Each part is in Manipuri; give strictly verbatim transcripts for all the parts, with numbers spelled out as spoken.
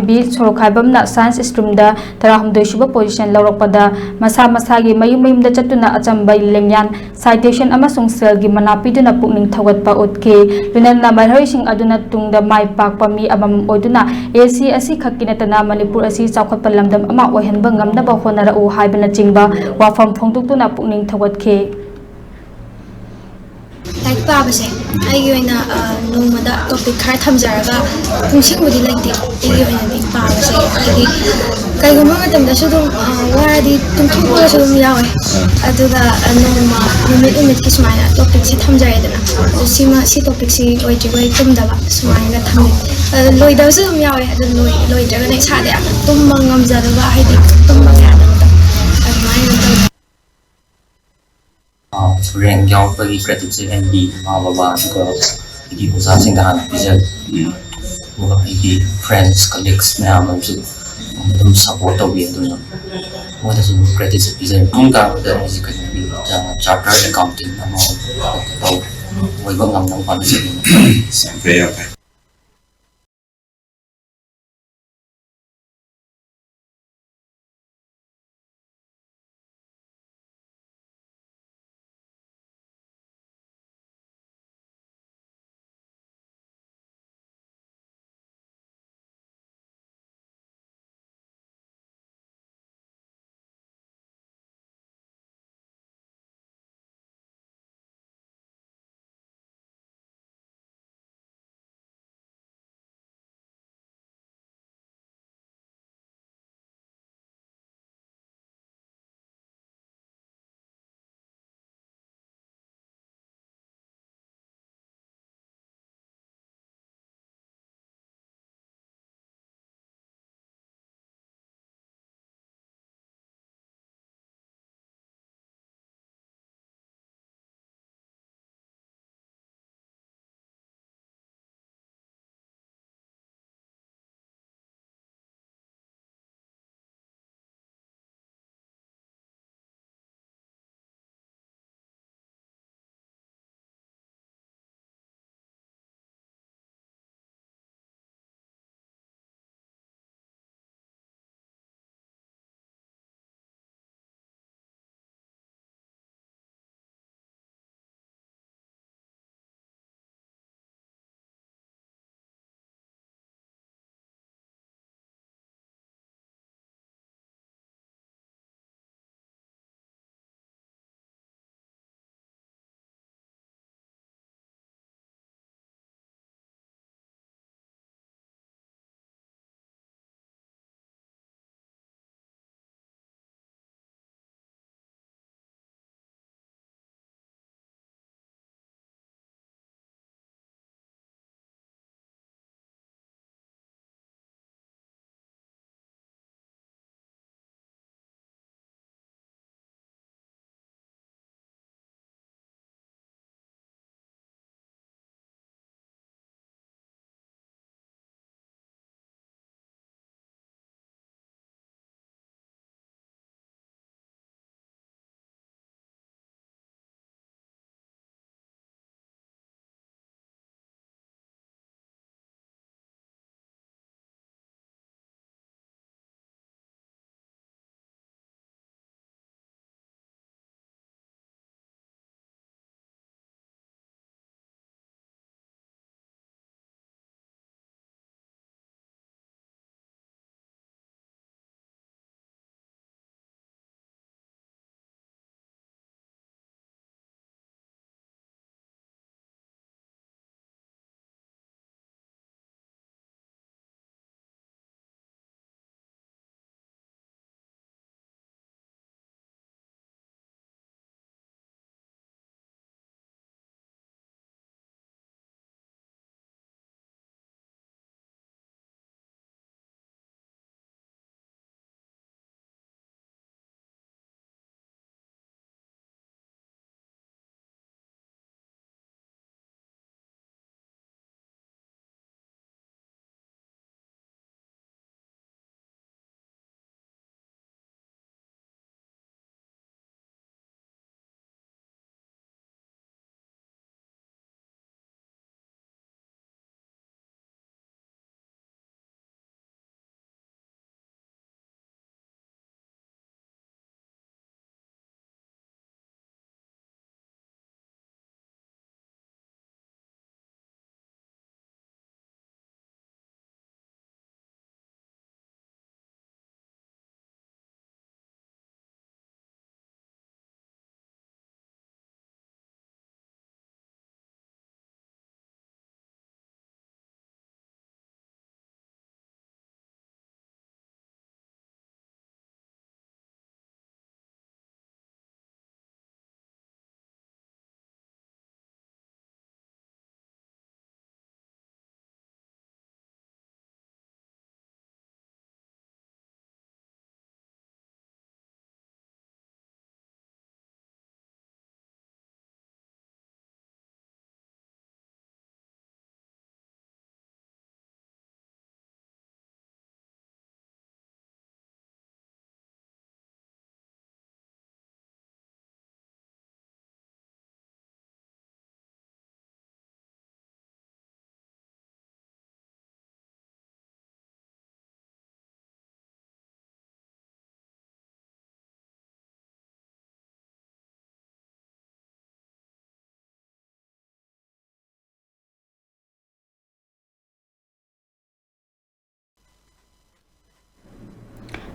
ꯕꯤ ꯁꯣꯔꯣꯛꯈꯥꯏꯕꯝꯅ science streamꯗ ꯇꯔꯥꯍꯨꯝꯗꯣꯏ ꯁꯨꯕ position ꯂꯧꯔꯛꯄꯗ ꯃꯁꯥ ꯃꯁꯥꯒꯤ ꯃꯌꯨꯝ ꯃꯌꯨꯝꯗ ꯆꯠꯇꯨꯅ ꯑꯆꯝꯕ ꯂꯦꯡꯌꯥꯟ, citation ꯑꯃꯁꯨꯡ ꯁꯦꯜꯒꯤ ꯃꯅꯥ ꯄꯤꯗꯨꯅ ꯄꯨꯛꯅꯤꯡ ꯊꯧꯒꯠꯄ ꯎꯠꯈꯤ꯫ ꯂꯣꯏꯅꯅ ꯃꯍꯩꯔꯣꯏꯁꯤꯡ ꯑꯗꯨꯅ ꯇꯨꯡꯗ ꯃꯥꯏ ꯄꯥꯛꯄ ꯃꯤ ꯑꯃꯃꯝ ꯑꯣꯏꯗꯨꯅ A C ꯑꯁꯤ ꯈꯛꯀꯤ ꯅꯠꯇꯅ ꯃꯅꯤꯄꯨꯔ ꯑꯁꯤ ꯆꯥꯎꯈꯠꯄ ꯂꯝꯗꯝ ꯑꯃ ꯑꯣꯏꯍꯟꯕ ꯉꯝꯅꯕ ꯍꯣꯠꯅꯔꯛꯎ ꯍꯥꯏꯕꯅꯆꯤꯡꯕ ꯋꯥꯐꯝ ꯐꯣꯡꯗꯣꯛꯇꯨꯅ ꯄꯨꯛꯅꯤꯡ ꯊꯧꯒꯠꯈꯤ꯫ ꯂꯥꯏꯔꯤꯛ ꯄꯥꯕꯁꯦ ꯑꯩꯒꯤ ꯑꯣꯏꯅ, ꯑ, ꯅꯣꯡꯃꯗ topic ꯈꯔ ꯊꯝꯖꯔꯒ ꯄꯨꯡꯁꯤꯡꯕꯨꯗꯤ ꯂꯩꯇꯦ꯫ ꯑꯩꯒꯤ ꯑꯣꯏꯅꯗꯤ ꯄꯥꯕꯁꯦ ꯍꯥꯏꯗꯤ ꯀꯩꯒꯨꯝꯕ ꯃꯇꯝꯗꯁꯨ ꯑꯗꯨꯝ, ꯑ, ꯋꯥꯔꯗꯤ ꯇꯨꯝꯊꯣꯛꯄꯒꯁꯨ ꯑꯗꯨꯝ ꯌꯥꯎꯋꯦ꯫ ꯑꯗꯨꯒ, ꯑ, ꯅꯣꯡꯃ ꯅꯨꯃꯤꯠ ꯅꯨꯃꯤꯠꯀꯤ ꯁꯨꯃꯥꯏꯅ topicꯁꯤ ꯊꯝꯖꯔꯦꯗꯅ꯫ ꯑꯗꯨ ꯁꯤꯃ, ꯁꯤ topicꯁꯤ ꯂꯣꯏꯗ꯭ꯔꯤꯕ ꯑꯩ ꯇꯨꯝꯗꯕ ꯁꯨꯃꯥꯏꯅ ꯊꯝꯃꯦ꯫ ꯑ, ꯂꯣꯏꯗꯕꯁꯨ ꯑꯗꯨꯝ ꯌꯥꯎꯋꯦ꯫ ꯑꯗꯨ ꯂꯣꯏ-, ꯂꯣꯏꯗ꯭ꯔꯒꯅ ꯏꯁꯥꯗ ꯌꯥꯝꯅ ꯇꯨꯝꯕ ꯉꯝꯖꯗꯕ, ꯍꯥꯏꯗꯤ ꯇꯨꯝꯕ ꯌꯥꯗꯕꯗꯣ ꯑꯗꯨꯃꯥꯏꯅ ꯇꯧꯋꯦ꯫ ꯑ, rank ꯌꯥꯎꯔꯛꯄꯒꯤ creditꯁꯦ ꯑꯩꯒꯤ ꯏꯃꯥ ꯕꯕꯥ ꯑꯗꯨꯒ ꯑꯩꯒꯤ ꯑꯣꯖꯥꯁꯤꯡꯗ ꯍꯥꯟꯅ ꯄꯤꯖꯔꯦ꯫ ꯎꯝ꯫ ꯑꯗꯨꯒ ꯑꯩꯒꯤ friends, colleagues ꯃꯌꯥꯝ ꯑꯃꯁꯨ ꯑꯗꯨꯝ support ꯇꯧꯕꯤ꯫ ꯑꯗꯨꯅ ꯃꯣꯏꯗꯁꯨ ꯑꯗꯨꯝ creditꯁꯦ ꯄꯤꯖꯔꯦ꯫ ꯃꯇꯨꯡ ꯇꯥꯔꯛꯄꯗ ꯑꯩꯁꯦ ꯀꯩꯅꯣꯒꯤ, ꯑ, chartered accountant ꯑꯃ ꯑꯣꯏꯕ ꯉꯝꯅꯕ ꯍꯣꯠꯅꯖꯒꯅꯤ꯫ ꯌꯥꯝ ꯐꯩ, ꯌꯥꯝ ꯐꯩ꯫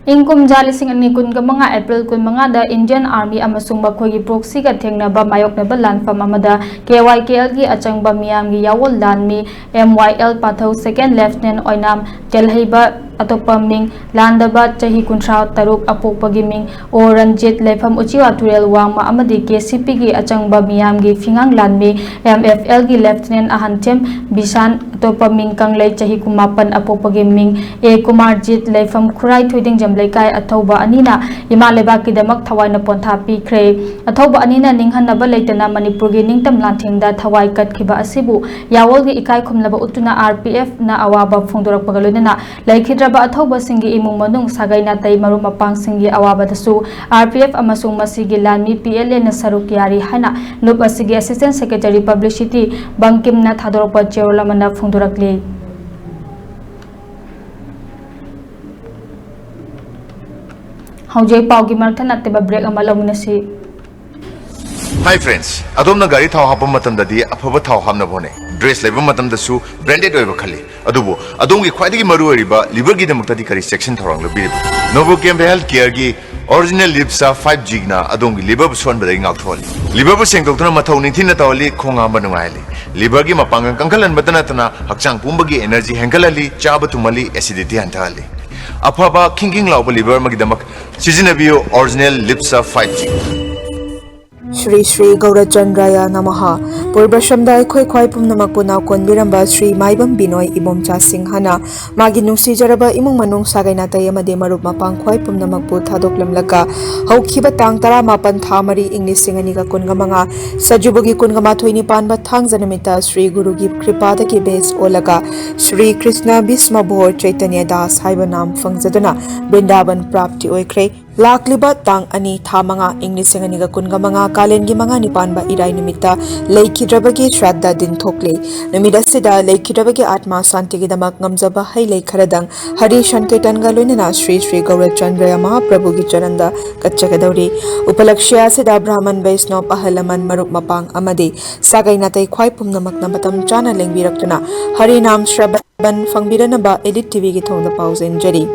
ꯏꯪ ꯀꯨꯝꯖꯥ ꯂꯤꯁꯤꯡ ꯑꯅꯤ ꯀꯨꯟꯒ ꯃꯉꯥ April ꯀꯨꯟꯃꯉꯥꯗ Indian Army ꯑꯃꯁꯨꯡ ꯃꯈꯣꯏꯒꯤ proxyꯒ ꯊꯦꯡꯅꯕ ꯃꯥꯌꯣꯛꯅꯕ ꯂꯥꯟꯐꯝ ꯑꯃꯗ K Y K Lꯒꯤ ꯑꯆꯪꯕ ꯃꯤꯌꯥꯝꯒꯤ ꯌꯥꯑꯣꯜ ꯂꯥꯟꯃꯤ M Y L ꯄꯥꯊꯧ Second Lieutenant ꯑꯣꯏꯅꯥꯝ ꯇꯦꯜꯍꯩꯕ ꯑꯇꯣꯞꯄ ꯃꯤꯡ ꯂꯥꯟꯗꯕ ꯆꯍꯤ ꯀꯨꯟꯊ꯭ꯔꯥ ꯇꯔꯨꯛ ꯑꯄꯣꯛꯄꯒꯤ ꯃꯤꯡ ꯑꯣ ꯔꯟꯖꯤꯠ ꯂꯩꯐꯝ ꯎꯆꯤꯋꯥ ꯇꯨꯔꯦꯜ ꯋꯥꯡꯃ ꯑꯃꯗꯤ K C Pꯒꯤ ꯑꯆꯪꯕ ꯃꯤꯌꯥꯝꯒꯤ ꯐꯤꯉꯥꯡ ꯂꯥꯟꯃꯤ M F Lꯒꯤ Lieutenant ꯑꯍꯟꯊꯦꯝ ꯕꯤꯁꯥꯟ ꯑꯇꯣꯞꯄ ꯃꯤꯡ ꯀꯪꯂꯩ ꯆꯍꯤ ꯀꯨꯟꯃꯥꯄꯟ ꯑꯄꯣꯛꯄꯒꯤ ꯃꯤꯡ ꯑꯦ ꯀꯨꯃꯥꯔꯖꯤꯠ ꯂꯩꯐꯝ ꯈꯨꯔꯥꯏ ꯊꯣꯏꯗꯤꯡꯖꯝ ꯂꯩꯀꯥꯏ ꯑꯊꯧꯕ ꯑꯅꯤꯅ ꯏꯃꯥ ꯂꯩꯕꯥꯛꯀꯤꯗꯃꯛ ꯊꯋꯥꯏꯅ ꯄꯣꯟꯊꯥ ꯄꯤꯈ꯭ꯔꯦ꯫ ꯑꯊꯧꯕ ꯑꯅꯤꯅ ꯅꯤꯡꯍꯟꯅꯕ ꯂꯩꯇꯅ ꯃꯅꯤꯄꯨꯔꯒꯤ ꯅꯤꯡꯇꯝ ꯂꯥꯟꯊꯦꯡꯗ ꯊꯋꯥꯏ ꯀꯠꯈꯤꯕ ꯑꯁꯤꯕꯨ ꯌꯥꯑꯣꯜꯒꯤ ꯏꯀꯥꯏ ꯈꯨꯝꯅꯕ ꯎꯠꯇꯨꯅ R P Fꯅ ꯑꯋꯥꯕ ꯐꯣꯡꯗꯣꯔꯛꯄꯒ ꯂꯣꯏꯅꯅ ꯂꯩꯈꯤꯗ꯭ꯔꯕ ꯑꯊꯧꯕꯁꯤꯡꯒꯤ ꯏꯃꯨꯡ ꯃꯅꯨꯡ, ꯁꯥꯒꯩ ꯅꯥꯇꯩ, ꯃꯔꯨꯞ ꯃꯄꯥꯡꯁꯤꯡꯒꯤ ꯑꯋꯥꯕꯗꯁꯨ R P F ꯑꯃꯁꯨꯡ ꯃꯁꯤꯒꯤ ꯂꯥꯟꯃꯤ P L Aꯅ ꯁꯔꯨꯛ ꯌꯥꯔꯤ ꯍꯥꯏꯅ ꯂꯨꯞ ꯑꯁꯤꯒꯤ Assistant Secretary Publicity ꯕꯪꯀꯤꯝꯅ ꯊꯥꯗꯣꯔꯛꯄ ꯆꯦꯔꯣꯜ ꯑꯃꯅ ꯐꯣꯡꯗꯣꯔꯛꯂꯤ꯫ ꯍꯧꯖꯤꯛ ꯄꯥꯎꯒꯤ ꯃꯔꯛ ꯊꯠꯅ ꯑꯇꯦꯟꯕ break ꯑꯃ ꯂꯧꯃꯤꯟꯅꯁꯤ꯫ Hi friends, ꯑꯗꯣꯝꯅ ꯒꯥꯔꯤ ꯊꯥꯎ ꯍꯥꯞꯄ ꯃꯇꯝꯗꯗꯤ ꯑꯐꯕ ꯊꯥꯎ ꯍꯥꯞꯅꯕ ꯍꯣꯠꯅꯩ꯫ Dress ꯂꯩꯕ ꯃꯇꯝꯗꯁꯨ branded ꯑꯣꯏꯕ ꯈꯜꯂꯤ꯫ ꯑꯗꯨꯕꯨ ꯑꯗꯣꯝꯒꯤ ꯈ꯭ꯋꯥꯏꯗꯒꯤ ꯃꯔꯨ ꯑꯣꯏꯔꯤꯕ liverꯒꯤꯗꯃꯛꯇꯗꯤ ꯀꯔꯤ ꯆꯦꯛꯁꯤꯟ ꯊꯧꯔꯥꯡ ꯂꯧꯕꯤꯔꯤꯕꯒꯦ? Novochem Health Careꯒꯤ Original Lipsa five Gꯅ ꯑꯗꯣꯝꯒꯤ liverꯕꯨ ꯁꯣꯛꯍꯟꯕꯗꯒꯤ ꯉꯥꯛꯊꯣꯛꯍꯜꯂꯤ꯫ Liverꯕꯨ ꯁꯦꯡꯗꯣꯛꯇꯨꯅ ꯃꯊꯧ ꯅꯤꯡꯊꯤꯅ ꯇꯧꯍꯜꯂꯤ, ꯈꯣꯡ ꯍꯥꯝꯕ ꯅꯨꯡꯉꯥꯏꯍꯜꯂꯤ꯫ Liverꯒꯤ ꯃꯄꯥꯡꯒꯜ ꯀꯟꯈꯠꯍꯟꯕꯇ ꯅꯠꯇꯅ ꯍꯛꯆꯥꯡ ꯄꯨꯝꯕꯒꯤ energy ꯍꯦꯟꯒꯠꯍꯜꯂꯤ, ꯆꯥꯕ ꯇꯨꯝꯍꯜꯂꯤ, acidity ꯍꯟꯊꯍꯜꯂꯤ꯫ ꯑꯐꯕ ꯈꯤꯡꯈꯤꯡ ꯂꯥꯎꯕ liver ꯑꯃꯒꯤꯗꯃꯛ ꯁꯤꯖꯤꯟꯅꯕꯤꯌꯨ Original Lipsa five G꯫ Shri Shri ꯒꯧꯔꯆꯟꯗ꯭ꯔꯥꯌ ꯅꯃꯍ꯫ ꯄꯨꯔꯕꯁꯝꯗ ꯑꯩꯈꯣꯏ ꯈ꯭ꯋꯥꯏ ꯄꯨꯝꯅꯃꯛꯄꯨ ꯅꯥꯎꯀꯣꯟꯕꯤꯔꯝꯕ ꯁ꯭ꯔꯤ ꯃꯥꯏꯕꯝ ꯕꯤꯅꯣꯏ ꯏꯕꯣꯝꯆꯥ ꯁꯤꯡꯍꯅ ꯃꯥꯒꯤ ꯅꯨꯡꯁꯤꯖꯔꯕ ꯏꯃꯨꯡ ꯃꯅꯨꯡ, ꯁꯥꯒꯩ ꯅꯥꯇꯩ ꯑꯃꯗꯤ ꯃꯔꯨꯞ ꯃꯄꯥꯡ ꯈ꯭ꯋꯥꯏ ꯄꯨꯝꯅꯃꯛꯄꯨ ꯊꯥꯗꯣꯛꯂꯝꯂꯒ ꯍꯧꯈꯤꯕ ꯇꯥꯡ ꯇꯔꯥꯃꯥꯄꯟ ꯊꯥ ꯃꯔꯤ ꯏꯪ ꯂꯤꯁꯤꯡ ꯑꯅꯤꯒ ꯀꯨꯟꯒ ꯃꯉꯥ ꯁꯖꯤꯕꯨꯒꯤ ꯀꯨꯟꯒ ꯃꯥꯊꯣꯏꯅꯤ ꯄꯥꯟꯕ ꯊꯥꯡꯖ ꯅꯨꯃꯤꯠꯇ ꯁ꯭ꯔꯤ ꯒꯨꯔꯨꯒꯤ ꯀ꯭ꯔꯤꯄꯥꯗꯒꯤ ꯕꯦꯁ ꯑꯣꯜꯂꯒ ꯁ꯭ꯔꯤ ꯀ꯭ꯔꯤꯁꯅ ꯚꯤꯁꯃ ꯚꯣꯔ ꯆꯩꯇꯟꯌ ꯗꯥꯁ ꯍꯥꯏꯕ ꯅꯥꯝ ꯐꯪꯖꯗꯨꯅ ꯕ꯭ꯔꯤꯟꯗꯥꯕꯟ ꯄ꯭ꯔꯥꯞꯇꯤ ꯑꯣꯏꯈ꯭ꯔꯦ꯫ ꯂꯥꯛꯂꯤꯕ ꯇꯥꯡ ꯑꯅꯤ ꯊꯥ ꯃꯉꯥ ꯏꯪ ꯂꯤꯁꯤꯡ ꯑꯅꯤꯒ ꯀꯨꯟꯒ ꯃꯉꯥ ꯀꯥꯂꯦꯟꯒꯤ ꯃꯉꯥꯅꯤ ꯄꯥꯟꯕ ꯏꯔꯥꯏ ꯅꯨꯃꯤꯠꯇ ꯂꯩꯈꯤꯗ꯭ꯔꯕꯒꯤ ꯁ꯭ꯔꯥꯗꯗ ꯗꯤꯟ ꯊꯣꯛꯂꯤ꯫ ꯅꯨꯃꯤꯠ ꯑꯁꯤꯗ ꯂꯩꯈꯤꯗ꯭ꯔꯕꯒꯤ ꯑꯥꯠꯃꯥ ꯁꯥꯟꯇꯤꯒꯤꯗꯃꯛ ꯉꯝꯖꯕ ꯍꯩ ꯂꯩ ꯈꯔꯗꯪ ꯍꯔꯤ ꯁꯟꯀꯤꯔꯇꯟꯒ ꯂꯣꯏꯅꯅ ꯁ꯭ꯔꯤ ꯁ꯭ꯔꯤ ꯒꯧꯔꯆꯟꯗ꯭ꯔ ꯃꯍꯥꯄ꯭ꯔꯚꯨꯒꯤ ꯆꯔꯟꯗ ꯀꯠꯆꯒꯗꯧꯔꯤ꯫ ꯎꯄꯂꯛꯁ꯭ꯌ ꯑꯁꯤꯗ ꯕ꯭ꯔꯥꯍꯃꯟ ꯕꯩꯁꯅꯣꯞ ꯑꯍꯜ ꯂꯃꯟ ꯃꯔꯨꯞ ꯃꯄꯥꯡ ꯑꯃꯗꯤ ꯁꯥꯒꯩ ꯅꯥꯇꯩ ꯈ꯭ꯋꯥꯏ ꯄꯨꯝꯅꯃꯛꯅ ꯃꯇꯝ ꯆꯥꯅ ꯂꯦꯡꯕꯤꯔꯛꯇꯨꯅ ꯍꯔꯤ ꯅꯥꯝ ꯁ꯭ꯔꯕꯟ ꯐꯪꯕꯤꯔꯅꯕ Elite TVꯒꯤ ꯊꯣꯡꯗ ꯄꯥꯎꯖꯦꯟꯖꯔꯤ꯫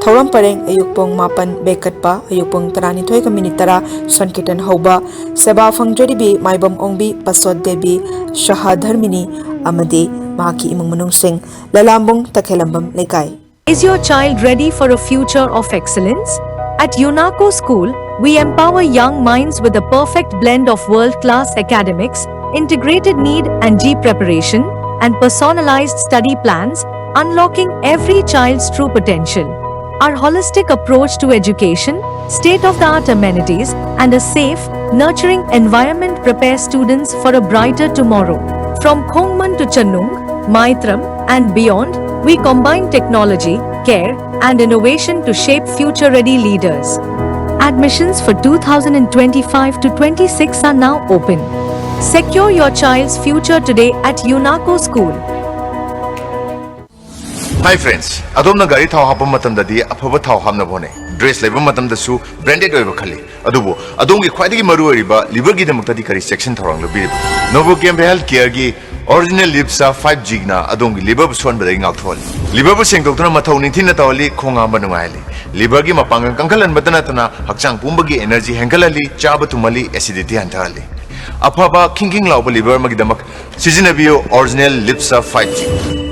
ꯊꯧꯔꯝ ꯄꯔꯦꯡ ꯑꯌꯨꯛ ꯄꯨꯡ ꯃꯥꯄꯟ ꯕꯦꯛ ꯀꯠꯄ, ꯑꯌꯨꯛ ꯄꯨꯡ ꯇꯔꯥꯅꯤꯊꯣꯏꯒ ꯃꯤꯅꯤꯠ ꯇꯔꯥ ꯁꯣꯟꯀꯤꯔꯇꯟ ꯍꯧꯕ, ꯁꯦꯕꯥ ꯐꯪꯖꯔꯤꯕꯤ ꯃꯥꯏꯕꯝ ꯑꯣꯡꯕꯤ ꯄꯁꯣꯠ ꯗꯦꯕꯤ ꯁꯍꯥ ꯙꯔꯃꯤꯅꯤ ꯑꯃꯗꯤ ꯃꯍꯥꯛꯀꯤ ꯏꯃꯨꯡ ꯃꯅꯨꯡꯁꯤꯡ, ꯂꯂꯥꯝꯕꯨꯡ ꯇꯈꯦꯂꯝꯕꯝ ꯂꯩꯀꯥꯏ꯫ Is your child ready for a future of excellence? At UNACO School, we empower young minds with a perfect blend of world-class academics, integrated NEET and JEE preparation, and personalized study plans, unlocking every child's true potential. Our holistic approach to education, state-of-the-art amenities, and a safe, nurturing environment prepare students for a brighter tomorrow. From Khongman to Channung, Maitram, and beyond, we combine technology, care, and innovation to shape future-ready leaders. Admissions for two thousand twenty-five to twenty-six are now open. Secure your child's future today at UNACO School. Hi friends, ꯑꯗꯣꯝꯅ ꯒꯥꯔꯤ ꯊꯥꯎ ꯍꯥꯞꯄ ꯃꯇꯝꯗꯗꯤ ꯑꯐꯕ ꯊꯥꯎ ꯍꯥꯞꯅꯕ ꯍꯣꯠꯅꯩ꯫ ꯗ꯭ꯔꯦꯁ ꯂꯩꯕ ꯃꯇꯝꯗꯁꯨ ꯕ꯭ꯔꯥꯟꯗꯦꯗ ꯑꯣꯏꯕ ꯈꯜꯂꯤ꯫ ꯑꯗꯨꯕꯨ ꯑꯗꯣꯝꯒꯤ ꯈ꯭ꯋꯥꯏꯗꯒꯤ ꯃꯔꯨ ꯑꯣꯏꯔꯤꯕ ꯂꯤꯚꯔꯒꯤꯗꯃꯛꯇꯗꯤ ꯀꯔꯤ ꯆꯦꯛꯁꯤꯟ ꯊꯧꯔꯥꯡ ꯂꯧꯕꯤꯔꯤꯕꯒꯦ? ꯅꯣꯕꯣꯀꯦꯝ ꯍꯦꯜꯊ ꯀꯦꯌꯔꯒꯤ ꯑꯣꯔꯤꯖꯤꯅꯦꯜ ꯂꯤꯞꯁꯥ ꯐꯥꯏꯚ ꯖꯤꯅ ꯑꯗꯣꯝꯒꯤ ꯂꯤꯚꯔꯕꯨ ꯁꯣꯛꯍꯟꯕꯗꯒꯤ ꯉꯥꯛꯊꯣꯛꯍꯜꯂꯤ꯫ ꯂꯤꯚꯔꯕꯨ ꯁꯦꯡꯗꯣꯛꯇꯨꯅ ꯃꯊꯧ ꯅꯤꯡꯊꯤꯅ ꯇꯧꯍꯜꯂꯤ, ꯈꯣꯡ ꯍꯥꯝꯕ ꯅꯨꯡꯉꯥꯏꯍꯜꯂꯤ꯫ ꯂꯤꯚꯔꯒꯤ ꯃꯄꯥꯡꯒꯜ ꯀꯟꯈꯠꯍꯟꯕꯇ ꯅꯠꯇꯅ ꯍꯛꯆꯥꯡ ꯄꯨꯝꯕꯒꯤ ꯑꯦꯅꯔꯖꯤ ꯍꯦꯟꯒꯠꯍꯜꯂꯤ, ꯆꯥꯕ ꯊꯨꯝꯍꯜꯂꯤ, ꯑꯦꯁꯤꯗꯤꯇꯤ ꯍꯟꯊꯍꯜꯂꯤ꯫ ꯑꯐꯕ ꯈꯤꯡ ꯈꯤꯡ ꯂꯥꯎꯕ ꯂꯤꯚꯔ ꯑꯃꯒꯤꯗꯃꯛ ꯁꯤꯖꯤꯟꯅꯕꯤꯌꯨ original Lipsa five G.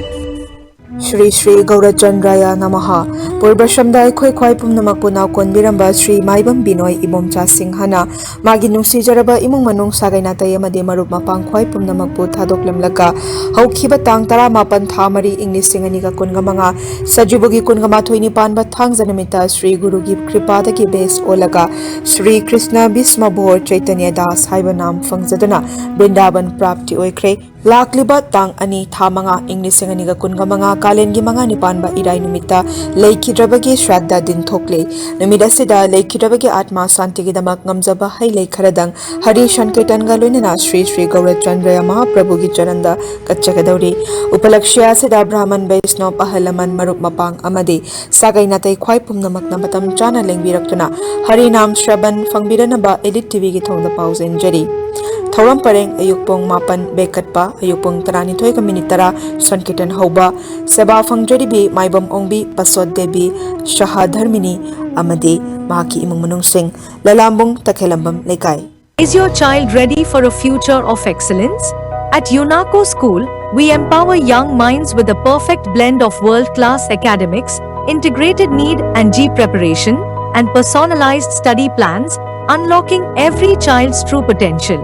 Shri Shri ꯒꯧꯔꯆꯟꯗ꯭ꯔꯥꯌ ꯅꯃꯍ꯫ ꯄꯨꯔꯕꯁꯝꯗ ꯑꯩꯈꯣꯏ ꯈ꯭ꯋꯥꯏ ꯄꯨꯝꯅꯃꯛꯄꯨ ꯅꯥꯎꯀꯣꯟꯕꯤꯔꯝꯕ ꯁ꯭ꯔꯤ ꯃꯥꯏꯕꯝ ꯕꯤꯅꯣꯏ ꯏꯕꯣꯝꯆꯥ ꯁꯤꯡꯍꯅ ꯃꯥꯒꯤ ꯅꯨꯡꯁꯤꯖꯔꯕ ꯏꯃꯨꯡ ꯃꯅꯨꯡ, ꯁꯥꯒꯩ ꯅꯥꯇꯩ ꯑꯃꯗꯤ ꯃꯔꯨꯞ ꯃꯄꯥꯡ ꯈ꯭ꯋꯥꯏ ꯄꯨꯝꯅꯃꯛꯄꯨ ꯊꯥꯗꯣꯛꯂꯝꯂꯒ ꯍꯧꯈꯤꯕ ꯇꯥꯡ ꯇꯔꯥꯃꯥꯄꯟ ꯊꯥ ꯃꯔꯤ ꯏꯪ ꯂꯤꯁꯤꯡ ꯑꯅꯤꯒ ꯀꯨꯟꯒ ꯃꯉꯥ ꯁꯖꯤꯕꯨꯒꯤ ꯀꯨꯟꯒ ꯃꯥꯊꯣꯏꯅꯤ ꯄꯥꯟꯕ ꯊꯥꯡꯖ ꯅꯨꯃꯤꯠꯇ ꯁ꯭ꯔꯤ ꯒꯨꯔꯨꯒꯤ ꯀ꯭ꯔꯤꯄꯥꯗꯒꯤ ꯕꯦꯁ ꯑꯣꯜꯂꯒ ꯁ꯭ꯔꯤ ꯀ꯭ꯔꯤꯁꯅ ꯚꯤꯁꯃ ꯚꯣꯔ ꯆꯩꯇꯟꯌ ꯗꯥꯁ ꯍꯥꯏꯕ ꯅꯥꯝ ꯐꯪꯖꯗꯨꯅ ꯕ꯭ꯔꯤꯟꯗꯥꯕꯟ ꯄ꯭ꯔꯥꯞꯇꯤ ꯑꯣꯏꯈ꯭ꯔꯦ꯫ ꯂꯥꯛꯂꯤꯕ ꯇꯥꯡ ꯑꯅꯤ ꯊꯥ ꯃꯉꯥ ꯏꯪ ꯂꯤꯁꯤꯡ ꯑꯅꯤꯒ ꯀꯨꯟꯒ ꯃꯉꯥ ꯀꯥꯂꯦꯟꯒꯤ ꯃꯉꯥꯅꯤ ꯄꯥꯟꯕ ꯏꯔꯥꯏ ꯅꯨꯃꯤꯠꯇ ꯂꯩꯈꯤꯗ꯭ꯔꯕꯒꯤ ꯁ꯭ꯔꯥꯗꯗꯥ ꯗꯤꯟ ꯊꯣꯛꯂꯦ꯫ ꯅꯨꯃꯤꯠ ꯑꯁꯤꯗ ꯂꯩꯈꯤꯗ꯭ꯔꯕꯒꯤ ꯑꯥꯠꯃꯥ ꯁꯥꯟꯇꯤꯒꯤꯗꯃꯛ ꯉꯝꯖꯕ ꯍꯩ ꯂꯩ ꯈꯔꯗꯪ ꯍꯔꯤ ꯁꯟꯀꯤꯔꯇꯟꯒ ꯂꯣꯏꯅꯅ ꯁ꯭ꯔꯤ ꯁ꯭ꯔꯤ ꯒꯧꯔꯆꯟꯗ꯭ꯔꯌ ꯃꯍꯥꯄ꯭ꯔꯚꯨꯒꯤ ꯆꯔꯟꯗ ꯀꯠꯆꯒꯗꯧꯔꯤ꯫ ꯎꯄꯂꯛꯁ꯭ꯌ ꯑꯁꯤꯗ ꯕ꯭ꯔꯥꯍꯃꯟ, ꯕꯩꯁꯅꯣꯞ, ꯑꯍꯜ ꯂꯃꯟ, ꯃꯔꯨꯞ ꯃꯄꯥꯡ ꯑꯃꯗꯤ ꯁꯥꯒꯩ ꯅꯥꯇꯩ ꯈ꯭ꯋꯥꯏ ꯄꯨꯝꯅꯃꯛꯅ ꯃꯇꯝ ꯆꯥꯅ ꯂꯦꯡꯕꯤꯔꯛꯇꯨꯅ ꯍꯔꯤꯅꯥꯝ ꯁ꯭ꯔꯕꯟ ꯐꯪꯕꯤꯔꯅꯕ ꯏꯂꯤꯠ ꯇꯤꯚꯤꯒꯤ ꯊꯣꯡꯗ ꯄꯥꯎꯖꯦꯟꯖꯔꯤ꯫ ꯊꯧꯔꯝ ꯄꯔꯦꯡ ꯑꯌꯨꯛ ꯄꯨꯡ ꯃꯥꯄꯟ ꯕꯦꯛ ꯀꯠꯄ, ꯑꯌꯨꯛ ꯄꯨꯡ ꯇꯔꯥꯅꯤꯊꯣꯏꯒ ꯃꯤꯅꯤꯠ ꯇꯔꯥ ꯁꯣꯟꯀꯤꯔꯇꯟ ꯍꯧꯕ, ꯁꯦꯕꯥ ꯐꯪꯖꯔꯤꯕꯤ ꯃꯥꯏꯕꯝ ꯑꯣꯡꯕꯤ ꯄꯁꯣꯠ ꯗꯦꯕꯤ ꯁꯍꯥ ꯙꯔꯃꯤꯅꯤ ꯑꯃꯗꯤ ꯃꯍꯥꯛꯀꯤ ꯏꯃꯨꯡ ꯃꯅꯨꯡꯁꯤꯡ, ꯂꯂꯥꯝꯕꯨꯡ ꯇꯈꯦꯂꯝꯕꯝ ꯂꯩꯀꯥꯏ꯫ Is your child ready for a future of excellence? At UNACO School, we empower young minds with a perfect blend of world class academics, integrated NEET and JEE preparation, and personalized study plans, unlocking every child's true potential.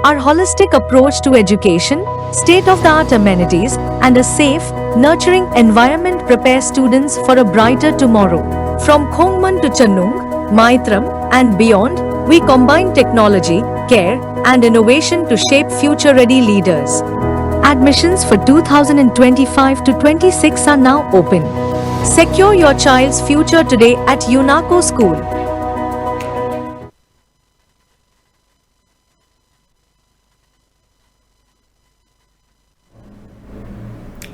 Our holistic approach to education, state of the art amenities, and a safe, nurturing environment prepare students for a brighter tomorrow. From Khongman to Channung, Maitram, and beyond, we combine technology, care, and innovation to shape future ready leaders. Admissions for two thousand twenty-five to twenty-six are now open. Secure your child's future today at UNACO School.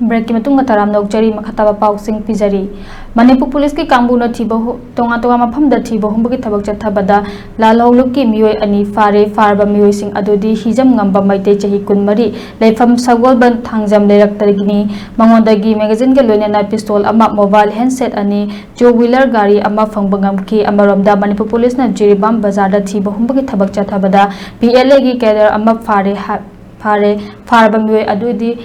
ꯕ꯭ꯔꯦꯛꯀꯤ ꯃꯇꯨꯡꯗ ꯇꯔꯥꯝꯅ ꯑꯣꯛꯆꯔꯤ, ꯃꯈꯥ ꯇꯥꯕ ꯄꯥꯎꯁꯤꯡ ꯄꯤꯖꯔꯤ꯫ ꯃꯅꯤꯄꯨꯔ ꯄꯨꯂꯤꯁꯀꯤ ꯀꯥꯡꯕꯨꯅ ꯊꯤꯕ ꯍꯨ-, ꯇꯣꯉꯥꯟ ꯇꯣꯉꯥꯟꯕ ꯃꯐꯝꯗ ꯊꯤꯕ ꯍꯨꯝꯕꯒꯤ ꯊꯕꯛ ꯆꯠꯊꯕꯗ ꯂꯥꯜꯍꯧꯂꯨꯞꯀꯤ ꯃꯤꯑꯣꯏ ꯑꯅꯤ ꯐꯥꯔꯦ꯫ ꯐꯥꯔꯕ ꯃꯤꯑꯣꯏꯁꯤꯡ ꯑꯗꯨꯗꯤ ꯍꯤꯖꯝ ꯉꯝꯕ ꯃꯩꯇꯩ, ꯆꯍꯤ ꯀꯨꯟꯃꯔꯤ, ꯂꯩꯐꯝ ꯁꯒꯣꯜꯕꯟ ꯊꯥꯡꯖꯝ ꯂꯩꯔꯛꯇꯒꯤꯅꯤ꯫ ꯃꯉꯣꯟꯗꯒꯤ ꯃꯦꯒꯥꯖꯤꯟꯒ ꯂꯣꯏꯅꯅ ꯄꯤꯁꯇꯣꯜ ꯑꯃ, ꯃꯣꯕꯥꯏꯜ ꯍꯦꯟꯁꯦꯠ ꯑꯅꯤ, ꯇꯨ ꯋꯤꯂꯔ ꯒꯥꯔꯤ ꯑꯃ ꯐꯪꯕ ꯉꯝꯈꯤ꯫ ꯑꯃꯔꯣꯝꯗ, ꯃꯅꯤꯄꯨꯔ ꯄꯨꯂꯤꯁꯅ ꯖꯤꯔꯤꯕꯥꯝ ꯕꯖꯥꯔꯗ ꯊꯤꯕ ꯍꯨꯝꯕꯒꯤ ꯊꯕꯛ ꯆꯠꯊꯕꯗ ꯄꯤ ꯑꯦꯜ ꯑꯦꯒꯤ ꯀꯦꯗꯔ ꯑꯃ ꯐꯥꯔꯦ ꯍꯥ-, ꯐꯥꯔꯦ꯫ ꯐꯥꯔꯕ ꯃꯤꯑꯣꯏ ꯑꯗꯨꯗꯤ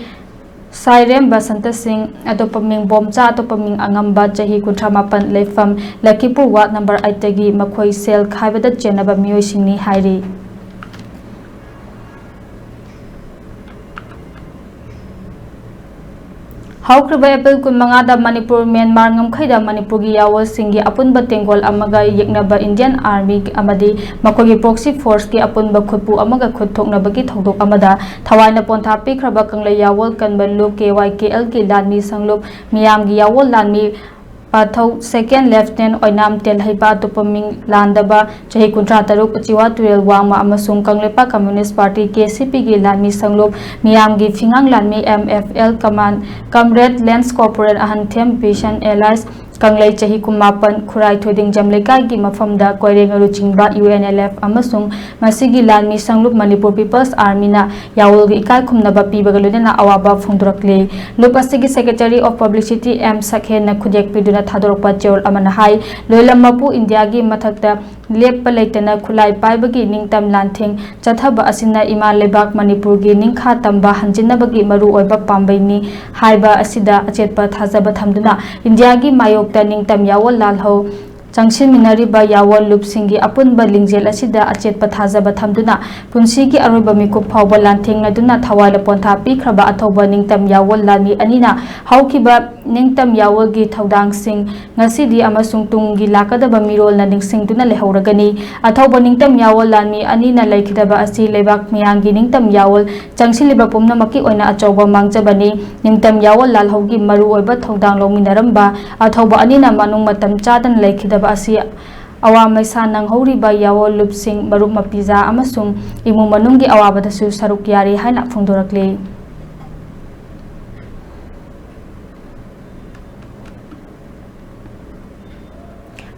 ꯁꯥꯏꯔꯦꯝ ꯕꯁꯟꯇ ꯁꯤꯡ, ꯑꯇꯣꯞꯄ ꯃꯤꯡ ꯕꯣꯝꯆꯥ, ꯑꯇꯣꯞꯄ ꯃꯤꯡ ꯑꯉꯝꯕ, ꯆꯍꯤ ꯀꯨꯟꯊ꯭ꯔꯥ ꯃꯥꯄꯟ, ꯂꯩꯐꯝ ꯂꯈꯤꯄꯨꯔ ꯋꯥꯔꯗ ꯅꯝꯕꯔ ꯑꯩꯠꯇꯒꯤ꯫ ꯃꯈꯣꯏ ꯁꯦꯜ ꯈꯥꯏꯕꯗ ꯆꯦꯟꯅꯕ ꯃꯤꯑꯣꯏꯁꯤꯡꯅꯤ ꯍꯥꯏꯔꯤ꯫ ꯍꯧꯈ꯭ꯔꯤꯕ ꯑꯦꯄ꯭ꯔꯤꯜ ꯀꯨꯟꯃꯉꯥꯗ ꯃꯅꯤꯄꯨꯔ ꯃ꯭ꯌꯥꯟꯃꯥꯔ ꯉꯝꯈꯩꯗ ꯃꯅꯤꯄꯨꯔꯒꯤ ꯌꯥꯑꯣꯜꯁꯤꯡꯒꯤ ꯑꯄꯨꯟꯕ ꯇꯦꯡꯒꯣꯜ ꯑꯃꯒ ꯌꯦꯛꯅꯕ ꯏꯟꯗꯤꯌꯟ ꯑꯥꯔꯃꯤ ꯑꯃꯗꯤ ꯃꯈꯣꯏꯒꯤ ꯄ꯭ꯔꯣꯛꯁꯤ ꯐꯣꯔꯁꯀꯤ ꯑꯄꯨꯟꯕ ꯈꯨꯠꯄꯨ ꯑꯃꯒ ꯈꯨꯠ ꯊꯣꯛꯅꯕꯒꯤ ꯊꯧꯗꯣꯛ ꯑꯃꯗ ꯊꯋꯥꯏꯅ ꯄꯣꯟꯊꯥ ꯄꯤꯈ꯭ꯔꯕ ꯀꯪꯂꯩ ꯌꯥꯑꯣꯜ ꯀꯟꯕ ꯂꯨꯞ, ꯀꯦ ꯋꯥꯏ ꯀꯦ ꯑꯦꯜꯒꯤ ꯂꯥꯟꯃꯤ ꯁꯪꯂꯨꯞ, ꯃꯤꯌꯥꯝꯒꯤ ꯌꯥꯑꯣꯜ ꯂꯥꯟꯃꯤ ꯄꯥꯊꯧ, ꯁꯦꯀꯦꯟ ꯂꯦꯐꯇꯤꯅꯦꯟ ꯑꯣꯏꯅꯥꯝ ꯇꯦꯜꯍꯩꯕ, ꯑꯇꯣꯞꯄ ꯃꯤꯡ ꯂꯥꯟꯗꯕ, ꯆꯍꯤ ꯀꯨꯟꯊ꯭ꯔꯥ ꯇꯔꯨꯛ, ꯎꯆꯤꯋꯥ ꯇꯨꯔꯦꯜ ꯋꯥꯡꯃ ꯑꯃꯁꯨꯡ Kangleipak communist party, K C ꯄꯤꯒꯤ ꯂꯥꯟꯃꯤ ꯁꯪꯂꯨꯞ, ꯃꯤꯌꯥꯝꯒꯤ ꯐꯤꯉꯥꯡ ꯂꯥꯟꯃꯤ, ꯑꯦꯝ ꯑꯦꯐ ꯑꯦꯜ ꯀꯃꯥꯟ-, comrade lance corporal Ahanthem Bishan alias Kanglei ꯆꯍꯤ ꯀꯨꯟꯃꯥꯄꯟ, ꯈꯨꯔꯥꯏ ꯊꯣꯏꯗꯤꯡꯖꯝ ꯂꯩꯀꯥꯏꯒꯤ ꯃꯐꯝꯗ ꯀꯣꯏꯔꯦꯡ ꯂꯨꯆꯤꯡꯕ ꯌꯨ ꯑꯦꯟ ꯑꯦꯜ ꯑꯦꯐ ꯑꯃꯁꯨꯡ ꯃꯁꯤꯒꯤ ꯂꯥꯟꯃꯤ ꯁꯪꯂꯨꯞ ꯃꯅꯤꯄꯨꯔ ꯄꯤꯄꯜꯁ ꯑꯥꯔꯃꯤꯅ ꯌꯥꯑꯣꯜꯒꯤ ꯏꯀꯥꯏ ꯈꯨꯝꯅꯕ ꯄꯤꯕꯒ ꯂꯣꯏꯅꯅ ꯑꯋꯥꯕ ꯐꯣꯡꯗꯣꯔꯛꯂꯤ꯫ ꯂꯨꯞ ꯑꯁꯤꯒꯤ Secretary of Publicity ꯑꯦꯝ ꯁꯛꯍꯦꯟꯅ ꯈꯨꯠꯌꯦꯛ ꯄꯤꯗꯨꯅ ꯊꯥꯗꯣꯔꯛꯄ ꯆꯦꯔꯣꯜ ꯑꯃꯅ ꯍꯥꯏ, ꯂꯣꯏꯂꯝ ꯃꯄꯨ ꯏꯟꯗꯤꯌꯥꯒꯤ ꯃꯊꯛꯇ ꯂꯦꯞꯄ ꯂꯩꯇꯅ ꯈꯨꯠꯂꯥꯏ ꯄꯥꯏꯕꯒꯤ ꯅꯤꯡꯇꯝ ꯂꯥꯟꯊꯦꯡ ꯆꯠꯊꯕ ꯑꯁꯤꯅ ꯏꯃꯥ ꯂꯩꯕꯥꯛ ꯃꯅꯤꯄꯨꯔꯒꯤ ꯅꯤꯡꯈꯥ ꯇꯝꯕ ꯍꯟꯖꯤꯟꯅꯕꯒꯤ ꯃꯔꯨꯑꯣꯏꯕ ꯄꯥꯝꯕꯩꯅꯤ ꯍꯥꯏꯕ ꯑꯁꯤꯗ ꯑꯆꯦꯠꯄ ꯊꯥꯖꯕ ꯊꯝꯗꯨꯅ ꯏꯟꯗꯤꯌꯥꯒꯤ ꯃꯥꯌꯣꯛꯇ ꯅꯤꯡꯇꯝ ꯌꯥꯑꯣꯜ ꯂꯥꯜꯍꯧ ꯆꯪꯁꯤꯟꯃꯤꯟꯅꯔꯤꯕ ꯌꯥꯑꯣꯜ ꯂꯨꯞꯁꯤꯡꯒꯤ ꯑꯄꯨꯟꯕ ꯂꯤꯡꯖꯦꯜ ꯑꯁꯤꯗ ꯑꯆꯦꯠꯄ ꯊꯥꯖꯕ ꯊꯝꯗꯨꯅ ꯄꯨꯟꯁꯤꯒꯤ ꯑꯔꯣꯏꯕ ꯃꯤꯀꯨꯞ ꯐꯥꯎꯕ ꯂꯥꯟꯊꯦꯡꯅꯗꯨꯅ ꯊꯋꯥꯏ ꯄꯣꯟꯊꯥ ꯄꯤꯈ꯭ꯔꯕ ꯑꯊꯧꯕ ꯅꯤꯡꯇꯝ ꯌꯥꯑꯣꯜ ꯂꯥꯟꯃꯤ ꯑꯅꯤꯅ ꯍꯧꯈꯤꯕ ꯅꯤꯡꯇꯝ ꯌꯥꯑꯣꯜꯒꯤ ꯊꯧꯗꯥꯡꯁꯤꯡ ꯉꯁꯤꯗꯤ ꯑꯃꯁꯨꯡ ꯇꯨꯡꯒꯤ ꯂꯥꯛꯀꯗꯕ ꯃꯤꯔꯣꯜꯅ ꯅꯤꯡꯁꯤꯡꯗꯨꯅ ꯂꯩꯍꯧꯔꯒꯅꯤ꯫ ꯑꯊꯧꯕ ꯅꯤꯡꯇꯝ ꯌꯥꯑꯣꯜ ꯂꯥꯟꯃꯤ ꯑꯅꯤꯅ ꯂꯩꯈꯤꯗꯕ ꯑꯁꯤ ꯂꯩꯕꯥꯛ ꯃꯤꯌꯥꯝꯒꯤ ꯅꯤꯡꯇꯝ ꯌꯥꯑꯣꯜ ꯆꯪꯁꯤꯜꯂꯤꯕ ꯄꯨꯝꯅꯃꯛꯀꯤ ꯑꯣꯏꯅ ꯑꯆꯧꯕ ꯃꯥꯡꯖꯕꯅꯤ꯫ ꯅꯤꯡꯇꯝ ꯌꯥꯑꯣꯜ ꯂꯥꯜꯍꯧꯒꯤ ꯃꯔꯨꯑꯣꯏꯕ ꯊꯧꯗꯥꯡ ꯂꯧꯃꯤꯟꯅꯔꯝꯕ ꯑꯊꯧꯕ ꯑꯅꯤꯅ ꯃꯅꯨꯡ ꯃꯇꯝ ꯆꯥꯗꯅ ꯂꯩꯈꯤꯗꯕ ꯑꯁꯤ ꯑꯋꯥ ꯃꯩꯁꯥ ꯅꯪꯍꯧꯔꯤꯕ ꯌꯥꯑꯣꯜ ꯂꯨꯞꯁꯤꯡ, ꯃꯔꯨꯞ ꯃꯄꯤꯖꯥ ꯑꯃꯁꯨꯡ ꯏꯃꯨꯡ ꯃꯅꯨꯡꯒꯤ ꯑꯋꯥꯕꯗꯁꯨ ꯁꯔꯨꯛ ꯌꯥꯔꯤ ꯍꯥꯏꯅ ꯐꯣꯡꯗꯣꯔꯛꯂꯤ꯫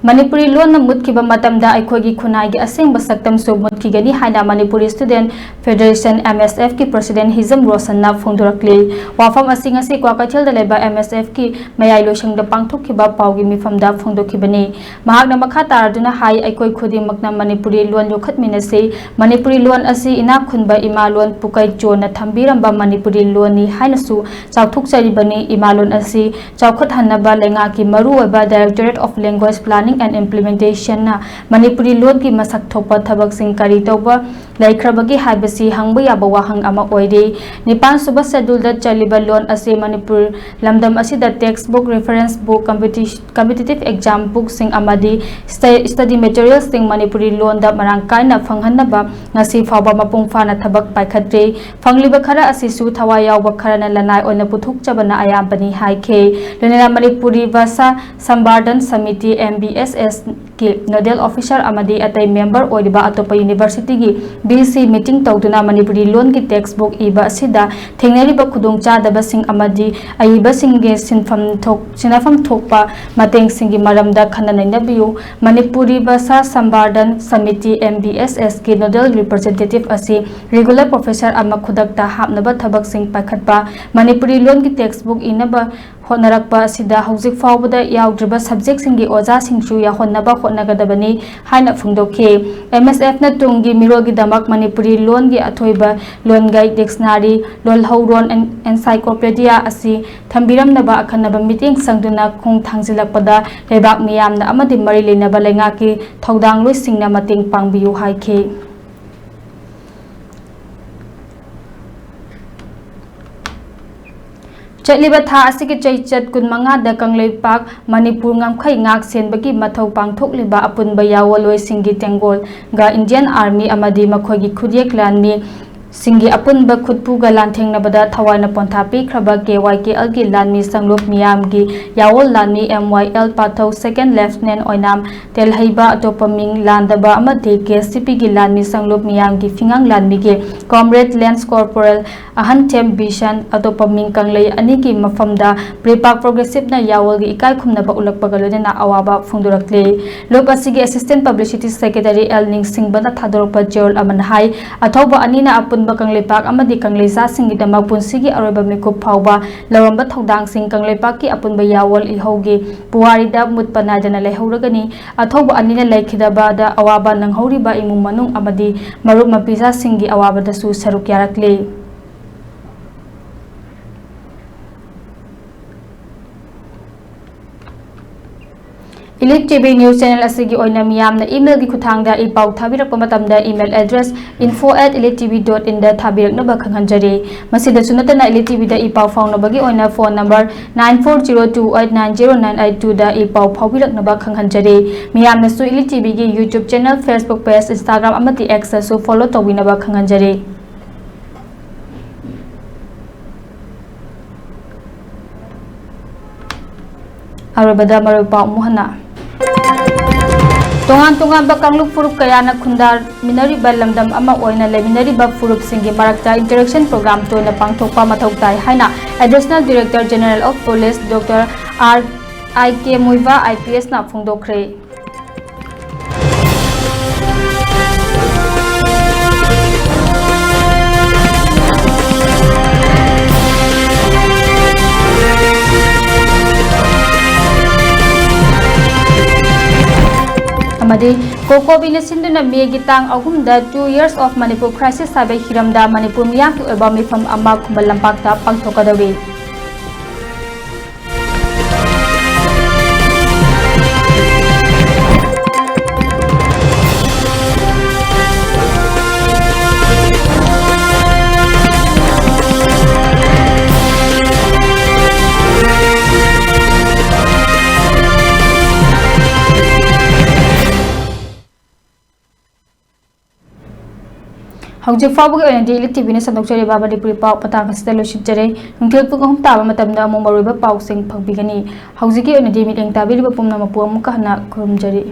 ꯃꯅꯤꯄꯨꯔꯤ ꯂꯣꯟꯅ ꯃꯨꯠꯈꯤꯕ ꯃꯇꯝꯗ ꯑꯩꯈꯣꯏꯒꯤ ꯈꯨꯟꯅꯥꯏꯒꯤ ꯑꯁꯦꯡꯕ ꯁꯛꯇꯝꯁꯨ ꯃꯨꯠꯈꯤꯒꯅꯤ ꯍꯥꯏꯅ ꯃꯅꯤꯄꯨꯔꯤ ꯁ꯭ꯇꯨꯗꯦꯟꯠ ꯐꯦꯗꯔꯦꯁꯟ, ꯑꯦꯝ ꯑꯦꯁ ꯑꯦꯐꯀꯤ ꯄ꯭ꯔꯁꯤꯗꯦꯟꯠ ꯍꯤꯖꯝ ꯔꯣꯁꯟꯅ ꯐꯣꯡꯗꯣꯔꯛꯂꯤ꯫ ꯋꯥꯐꯝ ꯑꯁꯤ ꯉꯁꯤ ꯀ꯭ꯋꯥꯀꯩꯊꯦꯜꯗ ꯂꯩꯕ ꯑꯦꯝ ꯑꯦꯁ ꯑꯦꯐꯀꯤ ꯃꯌꯥꯏ ꯂꯣꯏꯁꯪꯗ ꯄꯥꯡꯊꯣꯛꯈꯤꯕ ꯄꯥꯎꯒꯤ ꯃꯤꯐꯝꯗ ꯐꯣꯡꯗꯣꯛꯈꯤꯕꯅꯤ꯫ ꯃꯍꯥꯛꯅ ꯃꯈꯥ ꯇꯥꯔꯗꯨꯅ ꯍꯥꯏ, ꯑꯩꯈꯣꯏ ꯈꯨꯗꯤꯡꯃꯛꯅ ꯃꯅꯤꯄꯨꯔꯤ ꯂꯣꯟ ꯌꯣꯛꯈꯠꯃꯤꯟꯅꯁꯤ꯫ ꯃꯅꯤꯄꯨꯔꯤ ꯂꯣꯟ ꯑꯁꯤ ꯏꯅꯥꯛ ꯈꯨꯟꯕ ꯏꯃꯥ ꯂꯣꯟ ꯄꯨꯀꯩ ꯆꯣꯟꯅ ꯊꯝꯕꯤꯔꯝꯕ ꯃꯅꯤꯄꯨꯔꯤ ꯂꯣꯟꯅꯤ ꯍꯥꯏꯅꯁꯨ ꯆꯥꯎꯊꯣꯛꯆꯔꯤꯕꯅꯤ꯫ ꯏꯃꯥ ꯂꯣꯟ ꯑꯁꯤ ꯆꯥꯎꯈꯠꯍꯟꯅꯕ ꯂꯩꯉꯥꯛꯀꯤ ꯃꯔꯨꯑꯣꯏꯕ Directorate of Language Planning and Implementationꯅ Manipuri ꯂꯣꯟꯒꯤ ꯃꯁꯛ ꯊꯣꯛꯄ ꯊꯕꯛꯁꯤꯡ ꯀꯔꯤ ꯇꯧꯕ ꯂꯩꯈ꯭ꯔꯕꯒꯦ ꯍꯥꯏꯕꯁꯤ ꯍꯪꯕ ꯌꯥꯕ ꯋꯥꯍꯪ ꯑꯃ ꯑꯣꯏꯔꯤ꯫ ꯅꯤꯄꯥꯟ ꯁꯨꯕ ꯁꯦꯗꯨꯜꯗ ꯆꯜꯂꯤꯕ ꯂꯣꯟ ꯑꯁꯤ ꯃꯅꯤꯄꯨꯔ ꯂꯝꯗꯝ ꯑꯁꯤꯗ text book, reference book, competition competitive exam bookꯁꯤꯡ ꯑꯃꯗꯤ ꯁ꯭ꯇ-, study materialꯁꯤꯡ ꯃꯅꯤꯄꯨꯔꯤ ꯂꯣꯟꯗ ꯃꯔꯥꯡ ꯀꯥꯏꯅ ꯐꯪꯍꯟꯅꯕ ꯉꯁꯤ ꯐꯥꯎꯕ ꯃꯄꯨꯡ ꯐꯥꯅ ꯊꯕꯛ ꯄꯥꯏꯈꯠꯇ꯭ꯔꯤ꯫ ꯐꯪꯂꯤꯕ ꯈꯔ ꯑꯁꯤꯁꯨ ꯊꯋꯥꯏ ꯌꯥꯎꯕ ꯈꯔꯅ ꯂꯅꯥꯏ ꯑꯣꯏꯅ ꯄꯨꯊꯣꯛꯆꯕꯅ ꯑꯌꯥꯝꯕꯅꯤ ꯍꯥꯏꯈꯤ꯫ ꯂꯣꯏꯅꯅ Manipuri Bhasha Sambardhan Samiti, M B S S, ꯀꯤ ꯅꯣꯗꯦꯜ ꯑꯣꯐꯤꯁꯥꯔ ꯑꯃꯗꯤ ꯑꯇꯩ ꯃꯦꯝꯕꯔ ꯑꯣꯏꯔꯤꯕ ꯑꯇꯣꯞꯄ ꯌꯨꯅꯤꯚꯔꯁꯤꯇꯤꯒꯤ ꯚꯤ ꯁꯤ ꯃꯤꯇꯤꯡ ꯇꯧꯗꯨꯅ ꯃꯅꯤꯄꯨꯔꯤ ꯂꯣꯟꯒꯤ ꯇꯦꯛꯁꯕꯨꯛ ꯏꯕ ꯑꯁꯤꯗ ꯊꯦꯡꯅꯔꯤꯕ ꯈꯨꯗꯣꯡꯆꯥꯗꯕꯁꯤꯡ ꯑꯃꯗꯤ ꯑꯏꯕꯁꯤꯡꯒꯤ ꯁꯤꯟꯐꯝ ꯊꯣꯛ-, ꯁꯤꯟꯅꯐꯝ ꯊꯣꯛꯄ ꯃꯇꯦꯡꯁꯤꯡꯒꯤ ꯃꯔꯝꯗ ꯈꯟꯅ ꯅꯩꯅꯕꯤꯌꯨ꯫ ꯃꯅꯤꯄꯨꯔꯤ ꯚꯥꯁꯥ ꯁꯝꯕꯥꯔꯙꯟ ꯁꯃꯤꯇꯤ, ꯑꯦꯝ ꯚꯤ ꯑꯦꯁ ꯑꯦꯁꯀꯤ ꯅꯣꯗꯦꯜ ꯔꯤꯄ꯭ꯔꯖꯦꯟꯇꯦꯇꯤꯚ ꯑꯁꯤ ꯔꯤꯒꯨꯂꯔ ꯄ꯭ꯔꯣꯐꯦꯁꯔ ꯑꯃ ꯈꯨꯗꯛꯇ ꯍꯥꯞꯅꯕ ꯊꯕꯛꯁꯤꯡ ꯄꯥꯏꯈꯠꯄ, ꯃꯅꯤꯄꯨꯔꯤ ꯂꯣꯟꯒꯤ ꯇꯦꯛꯁꯕꯨꯛ ꯏꯅꯕ ꯍꯣꯠꯅꯔꯛꯄ ꯑꯁꯤꯗ ꯍꯧꯖꯤꯛ ꯐꯥꯎꯕꯗ ꯌꯥꯎꯗ꯭ꯔꯤꯕ ꯁꯕꯖꯦꯛꯁꯤꯡꯒꯤ ꯑꯣꯖꯥꯁꯤꯡꯁꯨ ꯌꯥꯎꯍꯟꯅꯕ ꯍꯣꯠꯅꯒꯗꯕꯅꯤ ꯍꯥꯏꯅ ꯐꯣꯡꯗꯣꯛꯈꯤ꯫ ꯑꯦꯝ ꯑꯦꯁ ꯑꯦꯐꯅ ꯇꯨꯡꯒꯤ ꯃꯤꯔꯣꯜꯒꯤꯗꯃꯛ ꯃꯅꯤꯄꯨꯔꯤ ꯂꯣꯟꯒꯤ ꯑꯊꯣꯏꯕ ꯂꯣꯟꯒꯩ, ꯗꯤꯛꯁꯅꯥꯔꯤ, ꯂꯣꯜꯍꯧꯔꯣꯟ ꯑꯦꯟ-, ꯑꯦꯟꯁꯥꯏꯀ꯭ꯂꯣꯄꯦꯗꯤꯌꯥ ꯑꯁꯤ ꯊꯝꯕꯤꯔꯝꯅꯕ ꯑꯈꯟꯅꯕ ꯃꯤꯠꯌꯦꯡ ꯆꯪꯗꯨꯅ ꯈꯣꯡ ꯊꯥꯡꯖꯤꯜꯂꯛꯄꯗ ꯂꯩꯕꯥꯛ ꯃꯤꯌꯥꯝꯅ ꯑꯃꯗꯤ ꯃꯔꯤ ꯂꯩꯅꯕ ꯂꯩꯉꯥꯛꯀꯤ ꯊꯧꯗꯥꯡꯂꯣꯏꯁꯤꯡꯅ ꯃꯇꯦꯡ ꯄꯥꯡꯕꯤꯌꯨ ꯍꯥꯏꯈꯤ꯫ ꯆꯠꯂꯤꯕ ꯊꯥ ꯑꯁꯤꯒꯤ ꯆꯩꯆꯠ ꯀꯨꯟꯃꯉꯥꯗ ꯀꯪꯂꯩꯄꯥꯛ ꯃꯅꯤꯄꯨꯔ ꯉꯝꯈꯩ ꯉꯥꯛ ꯁꯦꯟꯕꯒꯤ ꯃꯊꯧ ꯄꯥꯡꯊꯣꯛꯂꯤꯕ ꯑꯄꯨꯟꯕ ꯌꯥꯑꯣꯟꯂꯣꯏꯁꯤꯡꯒꯤ ꯇꯦꯡꯒꯣꯜꯒ ꯏꯟꯗꯤꯌꯟ ꯑꯥꯔꯃꯤ ꯑꯃꯗꯤ ꯃꯈꯣꯏꯒꯤ ꯈꯨꯠꯌꯦꯛ ꯂꯥꯟꯃꯤ ꯁꯤꯡꯒꯤ ꯑꯄꯨꯟꯕ ꯈꯨꯠꯄꯨꯒ ꯂꯥꯟꯊꯦꯡꯅꯕꯗ ꯊꯋꯥꯏꯅ ꯄꯣꯟꯊꯥ ꯄꯤꯈ꯭ꯔꯕ ꯀꯦ ꯋꯥꯏ ꯀꯦ ꯑꯦꯜꯒꯤ ꯂꯥꯟꯃꯤ ꯁꯪꯂꯨꯞ ꯃꯤꯌꯥꯝꯒꯤ ꯌꯥꯑꯣꯟ ꯂꯥꯟꯃꯤ ꯑꯦꯝ ꯋꯥꯏ ꯑꯦꯜ ꯄꯥꯊꯧ, ꯁꯦꯀꯦꯟ ꯂꯦꯐꯇꯤꯅꯦꯟ ꯑꯣꯏꯅꯥꯝ ꯇꯦꯜꯍꯩꯕ, ꯑꯇꯣꯞꯄ ꯃꯤꯡ ꯂꯥꯟꯗꯕ ꯑꯃꯗꯤ ꯀꯦ ꯑꯦꯁ ꯇꯤ ꯄꯤꯒꯤ ꯂꯥꯟꯃꯤ ꯁꯪꯂꯨꯞ ꯃꯤꯌꯥꯝꯒꯤ ꯐꯤꯉꯥꯡ ꯂꯥꯟꯃꯤꯒꯤ ꯀꯣꯝꯔꯦꯗ ꯂꯦꯟꯁ ꯀꯣꯔꯄꯣꯔꯦꯜ ꯑꯍꯟꯊꯦꯝ ꯕꯤꯁꯟ, ꯑꯇꯣꯞꯄ ꯃꯤꯡ ꯀꯪꯂꯩ ꯑꯅꯤꯒꯤ ꯃꯐꯝꯗ ꯄ꯭ꯔꯤꯄꯥꯛ ꯄ꯭ꯔꯣꯒ꯭ꯔꯦꯁꯤꯞꯅ ꯌꯥꯑꯣꯜꯒꯤ ꯏꯀꯥꯏ ꯈꯨꯝꯅꯕ ꯎꯠꯂꯛꯄꯒ ꯂꯣꯏꯅꯅ ꯑꯋꯥꯕ ꯐꯣꯡꯗꯣꯔꯛꯂꯤ꯫ ꯂꯨꯞ ꯑꯁꯤꯒꯤ ꯑꯦꯁꯤꯁꯇꯦꯟ ꯄꯕ꯭ꯂꯤꯁꯤꯇꯤ ꯁꯦꯀ꯭ꯔꯦꯇꯔꯤ ꯑꯦꯜ ꯅꯤꯡꯁꯤꯡꯕꯅ ꯊꯥꯗꯣꯔꯛꯄ ꯆꯦꯔꯣꯜ ꯑꯃꯅ ꯍꯥꯏ, ꯑꯊꯧꯕ ꯑꯅꯤꯅ ꯑꯄꯨꯟꯕ ꯀꯪꯂꯩꯄꯥꯛ ꯑꯃꯗꯤ ꯀꯪꯂꯩꯖꯥꯁꯤꯡꯒꯤꯗꯃꯛ ꯄꯨꯟꯁꯤꯒꯤ ꯑꯔꯣꯏꯕ ꯃꯤꯀꯨꯞ ꯐꯥꯎꯕ ꯂꯧꯔꯝꯕ ꯊꯧꯗꯥꯡꯁꯤꯡ ꯀꯪꯂꯩꯄꯥꯛꯀꯤ ꯑꯄꯨꯟꯕ ꯌꯥꯑꯣꯜ ꯏꯍꯧꯒꯤ ꯄꯨꯋꯥꯔꯤꯗ ꯃꯨꯠꯄ ꯅꯥꯏꯗꯅ ꯂꯩꯍꯧꯔꯒꯅꯤ꯫ ꯑꯊꯧꯕ ꯑꯅꯤꯅ ꯂꯩꯈꯤꯗꯕꯗ ꯑꯋꯥꯕ ꯅꯪꯍꯧꯔꯤꯕ ꯏꯃꯨꯡ ꯃꯅꯨꯡ ꯑꯃꯗꯤ ꯃꯔꯨꯞ ꯃꯄꯤꯖꯥꯁꯤꯡꯒꯤ ꯑꯋꯥꯕꯗꯁꯨ ꯁꯔꯨꯛ ꯌꯥꯔꯛꯂꯤ꯫ Elite T V news channel ꯑꯁꯤꯒꯤ ꯑꯣꯏꯅ ꯃꯤꯌꯥꯝꯅ email ꯒꯤ ꯈꯨꯠꯊꯥꯡꯗ ꯏ ꯄꯥꯎ ꯊꯥꯕꯤꯔꯛꯄ ꯃꯇꯝꯗ email address info at elite T V dot in ꯗ ꯊꯥꯕꯤꯔꯛꯅꯕ ꯈꯪꯍꯟꯖꯔꯤ꯫ ꯃꯁꯤꯗꯁꯨ ꯅꯠꯇꯅ Elite T V ꯗ ꯏ ꯄꯥꯎ ꯐꯥꯎꯅꯕꯒꯤ ꯑꯣꯏꯅ phone number nine four zero two eight nine zero nine eight two ꯗ ꯏ ꯄꯥꯎ ꯐꯥꯎꯕꯤꯔꯛꯅꯕ ꯈꯪꯍꯟꯖꯔꯤ꯫ ꯃꯤꯌꯥꯝꯅꯁꯨ Elite T V ꯒꯤ YouTube channel, Facebook page, Instagram ꯑꯃꯗꯤ X ꯇꯁꯨ follow ꯇꯧꯕꯤꯅꯕ ꯈꯪꯍꯟꯖꯔꯤ꯫ ꯑꯔꯣꯏꯕꯗ ꯃꯔꯨꯞ ꯄꯥꯎ ꯑꯃꯨꯛ ꯍꯟꯅ꯫ ꯇꯣꯉꯥꯟ ꯇꯣꯉꯥꯟꯕ ꯀꯥꯡꯂꯨꯞ ꯐꯨꯔꯨꯞ ꯀꯌꯥꯅ ꯈꯨꯟꯗꯥꯃꯤꯟꯅꯔꯤꯕ ꯂꯝꯗꯝ ꯑꯃ ꯑꯣꯏꯅ ꯂꯩꯃꯤꯟꯅꯔꯤꯕ ꯐꯨꯔꯨꯞꯁꯤꯡꯒꯤ ꯃꯔꯛꯇ interaction program ꯇꯣꯏꯅ ꯄꯥꯡꯊꯣꯛꯄ ꯃꯊꯧ ꯇꯥꯏ ꯍꯥꯏꯅ Additional Director General of Police Doctor R I K Muivah I P S ꯅ ꯐꯣꯡꯗꯣꯛꯈ꯭ꯔꯦ꯫ ꯑꯃꯗꯤ COCOMI ꯅ ꯁꯤꯟꯗꯨꯅ May ꯒꯤ ꯇꯥꯡ ꯑꯍꯨꯝꯗ Two Years of Manipur Crisis ꯍꯥꯏꯕ ꯍꯤꯔꯝꯗ ꯃꯅꯤꯄꯨꯔ ꯃꯤꯌꯥꯝꯒꯤ ꯑꯣꯏꯕ ꯃꯤꯐꯝ ꯑꯃ ꯈꯨꯃꯟ ꯂꯝꯄꯥꯛꯇ ꯄꯥꯡꯊꯣꯛꯀꯗꯧꯔꯤ꯫ ꯍꯧꯖꯤꯛ ꯐꯥꯎꯕꯒꯤ ꯑꯣꯏꯅꯗꯤ Elite TV ꯅ ꯁꯟꯗꯣꯛꯆꯔꯤꯕ ꯃꯅꯤꯄꯨꯔꯤ ꯄꯥꯎ ꯃꯇꯥꯡ ꯑꯁꯤꯗ ꯂꯣꯏꯁꯤꯟꯖꯔꯦ꯫ ꯅꯨꯡꯊꯤꯜ ꯄꯨꯡ ꯑꯍꯨꯝ ꯇꯥꯕ ꯃꯇꯝꯗ ꯑꯃꯨꯛ ꯃꯔꯨꯑꯣꯏꯕ ꯄꯥꯎꯁꯤꯡ ꯐꯪꯕꯤꯒꯅꯤ꯫ ꯍꯧꯖꯤꯛꯀꯤ ꯑꯣꯏꯅꯗꯤ ꯃꯤꯠꯌꯦꯡ ꯇꯥꯕꯤꯔꯤꯕ ꯄꯨꯝꯅꯃꯛꯄꯨ ꯑꯃꯨꯛꯀ ꯍꯟꯅ ꯈꯨꯔꯨꯝꯖꯔꯤ꯫